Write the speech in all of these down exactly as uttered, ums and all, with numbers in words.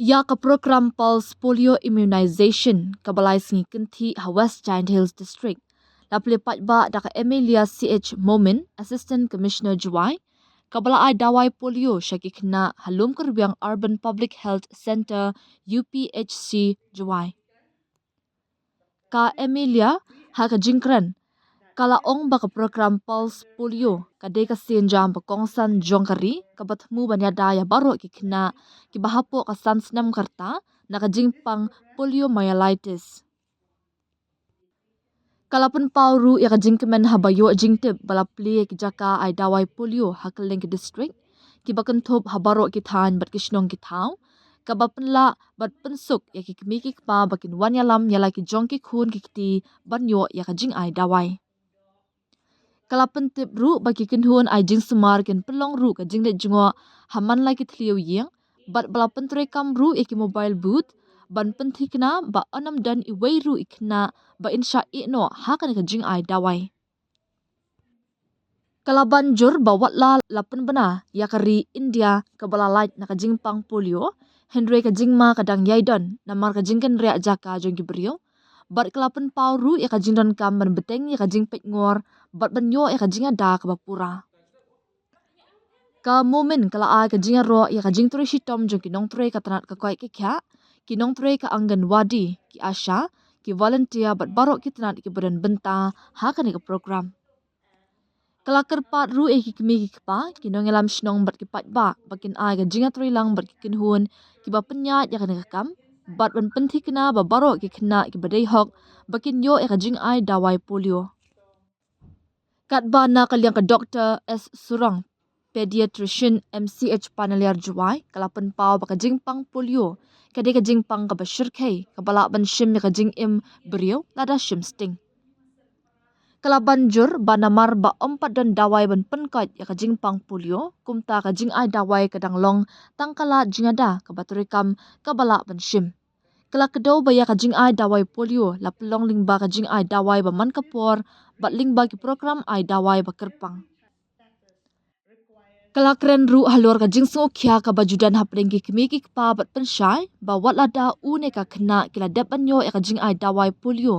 Ïa ka program Pulse Polio Immunization kaba lai sngi kynthih ha West Jaintia Hills District la plie paidbah da ka Emilia C H Momin, Assistant Commissioner Jowai, kaba la ai dawai polio sha ki khynnah ha Lumkyrwiang Urban Public Health Centre, U P H C, Jowai. Ka Emilia, ha ka jingkren, ka la ong ba ka program Pulse Polio ka dei ka sienjam ba kongsan jong ka ri kaba thmu ban ïada ïa baroh ki khynnah kiba hapoh ka san snem ka rta na ka jingpang poliomyelitis. Ka la pynpaw ruh ïa ka jingkmen haba ïoh jingtip ba la plie ki jaka ai dawai polio ha kylleng ki district kiba kynthup ha baroh ki thaiñ bad ki shnong ki thaw, kaba pynlah bad pynsuk ïa ki kmie ki kpa ba kin wan ïalam ïa la ki jong ki khun ki kti ban ïoh ïa ka jingai dawai. Ka la pyntip ruh ba ki kynhun ai jingsumar kin pynlong ruh ka jingleit jngoh ha man la ki thliew ïing bad ba la pyntreikam ruh ïa ki mobile booth ban pynthikna ba yn ym don iwei ruh i khynnah ba in shah ïeh noh ha kane ka jingai dawai. Ka la ban jur ba watla la pynbna ïa ka ri India kaba la lait na ka jingpang polio, hynrei ka jingma ka dang ïai don namar ka jingkynriah jaka jong ki briew, bad ka la pynpaw ruh ïa ka jingdonkam ban bteng ïa ka jingpeitngor bad ban ïoh ïa ka jingada kaba pura. Ka Momin ka la ai ka jingïaroh ïa ka jingtrei shitom jong ki nongtrei ka tnat ka koit ka khiah, ki nongtrei ka Anganwadi, ki ASHA, ki volunteer bad baroh ki tnat kiba don bynta ha kane ka program. Ka la kyrpad ruh ïa ki kmie ki kpa, ki nongïalam shnong bad ki paidbah ba kin ai ka jingïatreilang bad ki kynhun kiba pynïaid ïa kane ka kam bad ban pynthikna ba baroh ki khynnah kiba dei hok ba kin ïoh ïa ka jingai dawai polio. Katba na ka liang ka Doktor S Surong, Pediatrician, M C H Panaliar Jowai, ka la pynpaw ba ka jingpang polio ka dei ka jingpang kaba shyrkhei kaba lah ban shim ïa ka jingim briew lada shim sting. Ka la ban jur ba namar ba ym pat don dawai ban pynkoit ïa ka jingpang polio, kumta ka jingai dawai ka dang long tang ka lad jingada kaba treikam kaba lah ban shim. Ka la kdew ba ïa ka jingai dawai polio la pynlong lyngba ka jingai dawai ba man ka por bad lyngba ki program ai dawai ba kyrpang. Ka la kren ruh halor ka jingsngewkhia kaba ju don hapdeng ki kmie ki kpa bad pynshai ba wat lada une ka khynnah ki la dep ban ïoh ïa ka jingai dawai polio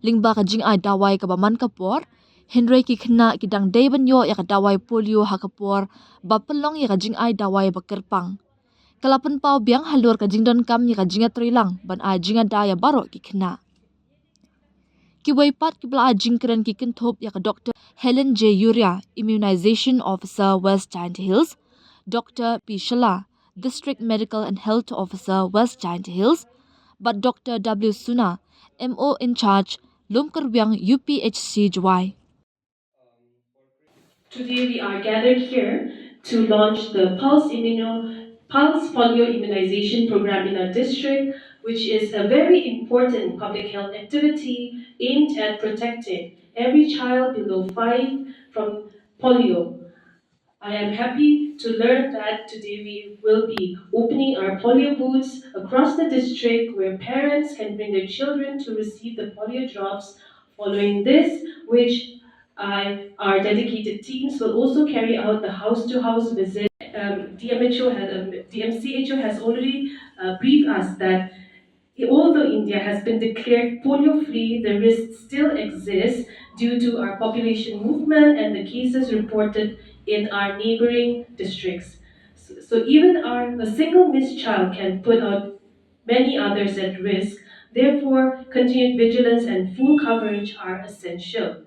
lyngba ka jingai dawai kaba man ka por, hynrei ki khynnah ki dang dei ban ïoh ïa ka dawai polio ha ka por ba pynlong ïa ka jingai dawai ba kyrpang. Ka la pynpaw biang halor ka jingdonkam ïa ka jingïatreilang ban ai jingada ïa baroh ki khynnah. Kiwei pat kiba la ai jingkren ki kynthup ïa ka Doktor Helen J Yuria, Immunization Officer, West Jaintia Hills, Doktor P Shylla, District Medical and Health Officer, West Jaintia Hills, bad Doktor W Suna, M O in charge, Lumkyrwiang U P H C Jowai. Today we are gathered here to launch the Pulse Immuno-, Pulse Polio Immunization Program in our district, which is a very important public health activity aimed at protecting every child below five from polio. I am happy to learn that today we will be opening our polio booths across the district where parents can bring their children to receive the polio drops. Following this, which I, our dedicated teams will also carry out the house-to-house visit. Um, D M H O has, um, D M C H O has already, uh, briefed us that although India has been declared polio-free, the risk still exists due to our population movement and the cases reported in our neighboring districts. So, so even our, a single missed child can put out many others at risk. Therefore, continued vigilance and full coverage are essential.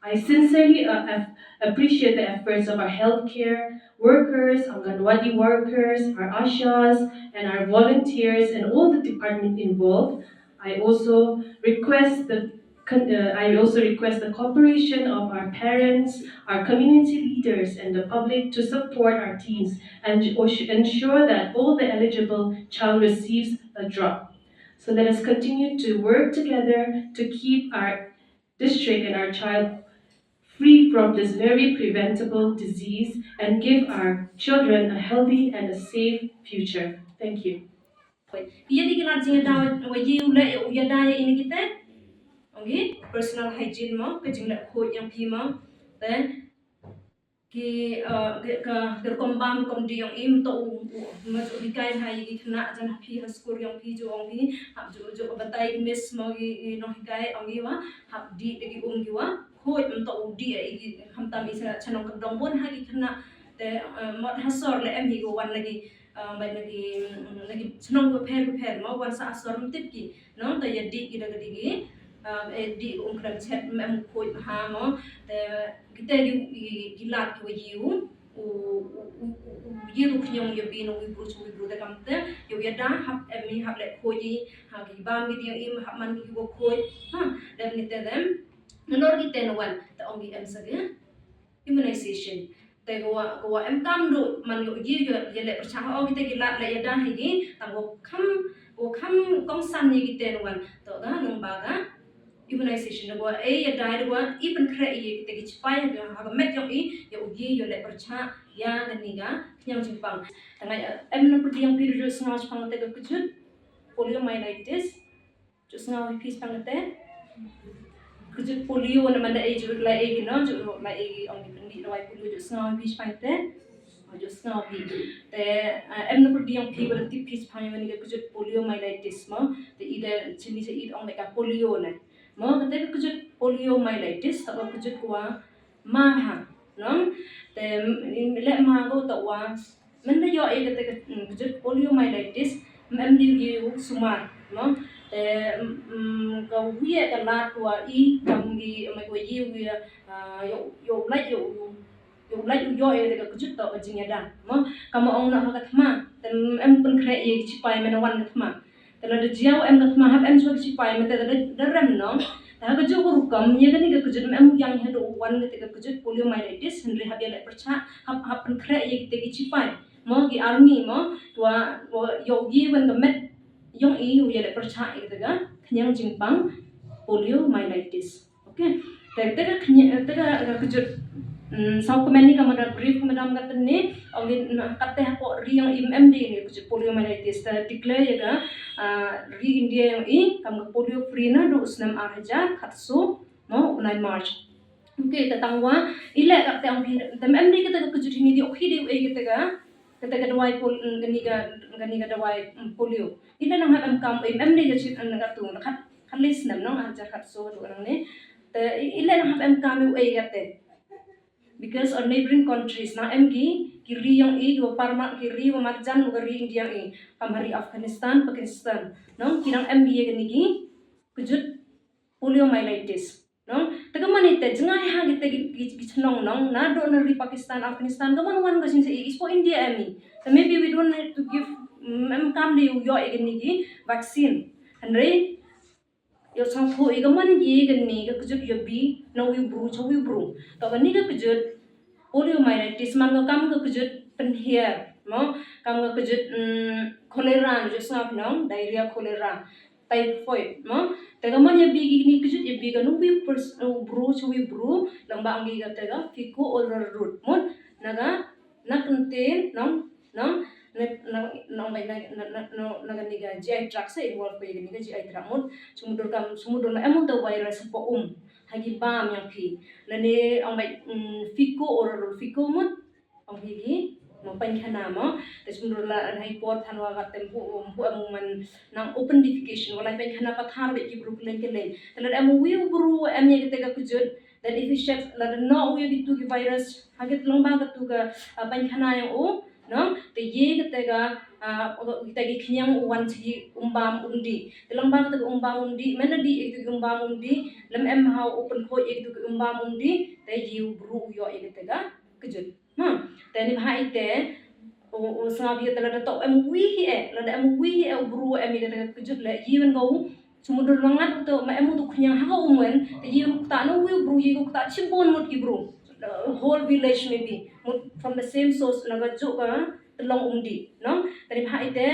I sincerely, uh, af-, appreciate the efforts of our healthcare workers, Anganwadi workers, our ASHAs, and our volunteers, and all the departments involved. I also request the con-, uh, I also request the cooperation of our parents, our community leaders, and the public to support our teams and ensure that all the eligible child receives a drop. So let us continue to work together to keep our district and our child free from this very preventable disease and give our children a healthy and a safe future. Thank you. Ïa di ki lad jingïada wa, wa ïa u leh u ïada ïa ini kita. Ong hi personal hygiene mo, ka jingleh khuid ïa phi mo. Te Ki, uh, ka, ka, ka rukom bam rukom dih ïong i, mynta u, u, ma ju hikai ha i ki khynnah jan ha phi ha skur ïong phi ju ong phi, hap ju, ju batai ki miss mo ki, ki nonghikai ong i wa, hap dih da ki um ki wa, khuid mynta u dih i ki khamtam i sa chnong ka dong bun ha ki khynnah, te, uh, mot ha sor le em hi ko wan na ki, uh, bai na ki, na ki chnong ko pher ko pher mo, wan sa ha sor mynta ki, no, te ïa dih ki da ka dih ki, uh, eh, dih um khlem chet em khuid ha mo, te, kita ki, ki, ki lad ki wa ïu, u, u, u, u, u, ïu u khñiong ïa bi nong wi bru chu wi bru da kam te, ïu ïa da hap em i hap leh khuid i, ha ki bam ki dih i hap man ki wa khuid, ha, dem ni te dem, nalor ki te no wan, te ong ki em sa ki, immunization. Te ko wa, ko wa em kam du, man ïu ïu ïu, ïa leh pyrchah ha o kita ki lad leh ïa da hi ki, tang ko kham, ko kham kongsan ïa ki te no wan, to da nang ba ka, immunization da wa, eh, ïa da da wa, i pynkhreh ïa kita ki chipai, ha ka met ïong i, ïa u ïu ïa leh pyrchah, ïa kani ka, khñiang jingpang. Tang ai, em na pyrdi ïong phi ju sngaw jingpang te ka kjut, poliomyelitis, ju sngaw hi phi jingpang te. Kjut polio na manda eh ju la eh ki no, ju la eh ki ong ki pyndi dawai polio ju sngaw hi phi jingpang te. Ju sngaw hi. Te, eh, em na pyrdi ïong phi wa da tip phi jingpang ïa kani ka kjut poliomyelitis mo. Te i da chini sa i ong ka polio ne. Mo, kata ka kjut poliomyelitis, ta ka kjut ko wa ma ha, no? Te, mm, leh ma ko ta wa, mynta ïoh ïa kata ka, mm, kjut poliomyelitis, mm, em di ïa u sumar, no? Te, mm, ka wi ka lad wa i, kam ki, mai ko ïa u ïa, ah, ïa u, ïa u lait, ïa u, ïa u lait u ïoh ïa kata ka kjut ta ka jingïada, no? Kam ong na ha ka thma, te, mm, em pynkhreh ïa ki chipai mynta wan ka thma. Te lada jia u em ka thma hap em shuwa ki chipai mynta da, da rem no. Te ha ka juh ka rukom ïa kani ka kjut em ïang haduh u wan kata ka kjut poliomyelitis hynrei hap ïa leh pyrchah hap, hap pynkhreh ïa kita ki chipai. Mo ki army mo, to wa, wa ïoh ïa wan ka met ïong i ïa leh pyrchah ïa kata ka khñiang jingpang poliomyelitis. Okay. Te, te ka khñi-, te ka, ka kjut, mm, saw kmen ni ka mada brief ka madam ka tynne, ong in, mm, katte hapoh ri ïong i em dei ni kjut poliomyelitis, te declare ïa ka, ah, ri India ïong i, kam ka polio free naduh u snem ar hajar khatsaw, no, u nine March. Okay, te tang wa, i leh katte ong phi, te em dei kata ka kjut hi ni dei, okay dei, eh, kata ka, kata ka dawai pol-, mm, kani ka, kani ka dawai, mm, polio. I leh nang hap em kam, em, em dei ka chit, mm, katu, khat, khatlai snem, no, ar hajar khatsaw, tu nang ni. Te, i, i leh nang hap em kam u ei kate. Because of neighboring countries, nang em ki, ki ri ïong i, ki wa parma, ki ri wa marjan, wa ka ri India ïong i. Kam ha ri Afghanistan, Pakistan. No, ki nang em ki ïa kani ki, kjut poliomyelitis. No, te ka mani te, jngai ha kita ki, ki, ki chnong no, naduh na ri Pakistan, Afghanistan, ka man wan ka jingsa i, i spo India em i. Te maybe we don't need to give, mm, em kam dei u ïoh ïa kani ki, vaccine. Hynrei, ïoh sangthoh ïa ka man ïa kani ka kjut ïa bi, na wi bru, cha wi bru. To kani ka kjut, poliomyelitis man ka kam ka kjut pynhiar, mo? Kam ka kjut, mm, cholera, ju sngaw phi nong, diarrhea cholera, typhoid, mo? Te ka man ïa bi kini kjut ïa bi ka nong wi pers-, u bru, cha wi bru, lang ba ang ka te ka fecal oral route, mo? Na ka, na kyntien, nong, nong, na, na, nong bai na, na, na, na, na kani ka G I tract sa involve ka ïa kani ka G I tract, mo? Sumudur kam, sumudur na em u ta virus hapoh um. Ha ki bam ïong phi. Lane ong bai, mm, fecal oral route, fecal mo. Ong hi ki, mo paikhana mo. Te sumdur la, na hi por than wa kat tem pu, pu em man nang open defecation, wa lai paikhana pathar bad ki bru kylleng kylleng. Te lada em wi u bru em ïa kata ka kjut, then if you check, lada noh u ïa kitu ki virus, ha kit long ba katu ka, ah, paikhana ïong u, no? Te ïa kata ka, ah, kita ki khñiang u wan cha ki um bam um dih. Te long ba kata ka um bam um dih, mynta dih ïa kitu ki um bam um dih, lem em ha u pynkhuid ïa kitu ki um bam um dih, te ïa u bru u ïoh ïa kata ka kjut. Hmm. Te ni bha ite, u, u sngaw bha te lada toh em wi hi eh, lada em wi hi eh u bru em ïa kata ka kjut le, ïa wan ka u, sumudur mangat u to, ma em u to khñiang ha ka um wan, te ïa u kata no wi u bru, ïa u kata chibun mut ki bru. The whole village maybe, mut from the same source, na ka juk ka, te long um dih, no? Te ni bha ite,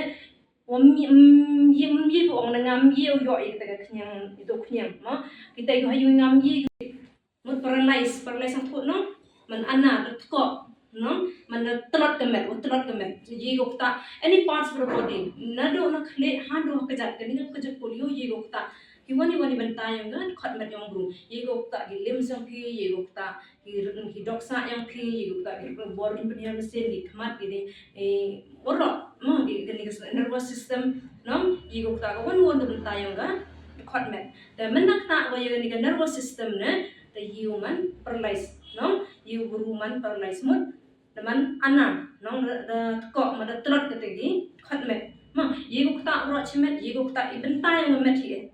wa mi, mm, ïa, mm, ïa u ong na ngam ïa u ïoh ïa kata ka khñiang, ïa u khñiang, no? Kita ïa u ha ïa u ngam ïa, mut paralyze, paralyze ang thut, no? Man ana, da tkoh, no? Man da tlot ka met, wa tlot ka met. Ïa u kata, any parts of the body. Naduh na khlieh, haduh ha kjat, kani ka kjat polio, ïa u kata. Ïa wan ïa wan ïa bynta ïa ka dkhot met jong u bru. Ïa ka uta ki limbs jong phi, ïa ka uta ki, ki dohkha jong phi, ïa ka uta ki bor ki pynhiar mynsiem, ki khmat, ki dei, eh, waroh, mo, ki, ki, ki nervous system, no, ïa ka uta ka wan wan ka bynta ïa ka dkhot met. Te mynta kata ba ïa ka nervous system ne, te ïa u man paralyze, no, ïa u bru man paralyze mut. Da man ana, nong da, da tkoh, ma da tlot kata ki dkhot met. Ma, ïa ka uta waroh chi met, ïa ka uta i bynta ïa ka met hi.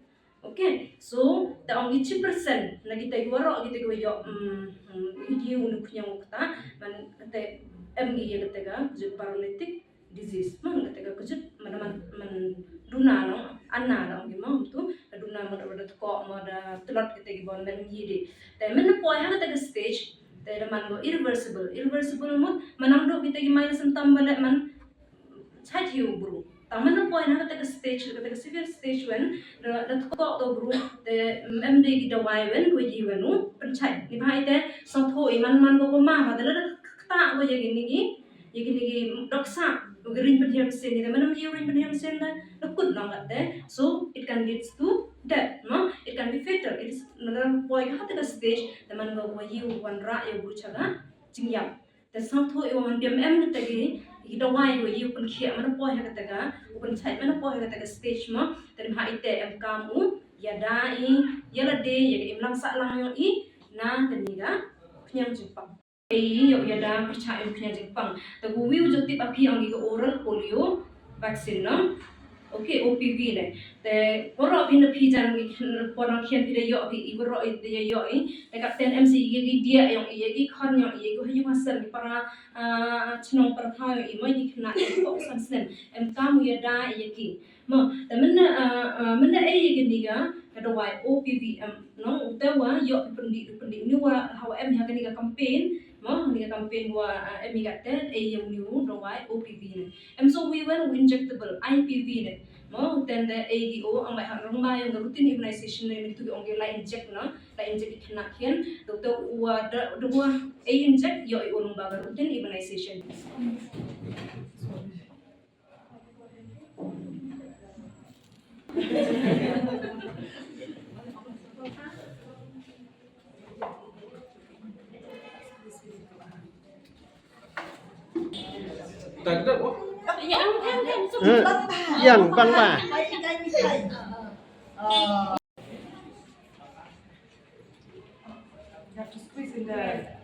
Okay, so, te ong ki chi percent, na kita ki waroh, kita ki waroh, mm, mm, ïa u nu khñiang u kata, man kata em ïa kata ka, ju paralytic disease. Man kata ka kjut, man, man, man duna, no, ana, da ong ki ma, tu, duna, man da tkoh, man da tlot kata ki bor, man ïa di. Te man poi ha kata ka stage, te da man ko irreversible. Irreversible mut, man nang dok kita ki mai symptom bale man chait ïa u bru. Tang man poi na kata ka stage, kata ka severe stage wen, da, da tkoh to bru, te em dei ki dawai wen, ko ïa wen u, pynchait. Ni bhai te, sngewthuh i man man ko ko ma, ma te la da kata ko ïa kini ki, ïa kini ki dohkha, ko ki ring pynhiar mynsiem ni, te man ïa u ring pynhiar mynsiem te, da kut nong kata. So, it can lead to death, no? It can be fatal. It is, na da poi ha kata ka stage, te man ko ko ïa u wanrah ïa u bru cha ka jingïap. Te sngewthuh ïa u man dei em kata ki, ki dawai ko ïa u pynkhiah man poi ha kata ka, u pynchait man poi ha kata ka stage ma, te ni ha ite em kam u, ïada i, ïa lade, ïa ka imlang sahlang ïong i, na kani ka khñiang jingpang. Ei, ïa u ïada pyrchah ïa u khñiang jingpang. Te ko wi u jyntip ba phi ong ki ka oral polio vaccine, no? Okay, O P V ne. Te waroh phi na phi jan ki khn-, por nang khian phi da ïoh phi i waroh i da ïoh i. Te katne em sa ïa ki diah ïong i, ïa ki khon ïong i, ïa ki ha ïing ha sem ki para, ah, chnong para thaw ïong i, mo ïa ki khynnah ïong i, ko san snem. Em kam u ïada ïa ki. Mo, te mynne, ah, ah, mynne ei ïa kini ka, ka dawai O P V em, no, u te wa ïoh phi pyndih, phi pyndih. Ni wa, ha wa em ha kani ka campaign, mo, kani ka campaign wa, ah, em ïa kate, ei ïa uni u dawai O P V ne. Em so wi wan u injectable, I P V ne. Mo, u ten da ei ki o, ang bai ha rong bai, ïa ka routine immunization ne, ni tu ki ong ki la inject, no, la inject ki khynnah khian, to to u wa da, da wa ei inject, ïoh i o long ba ka routine immunization. Tak dak, oh. Eh, yang bang ba. You have to squeeze in there.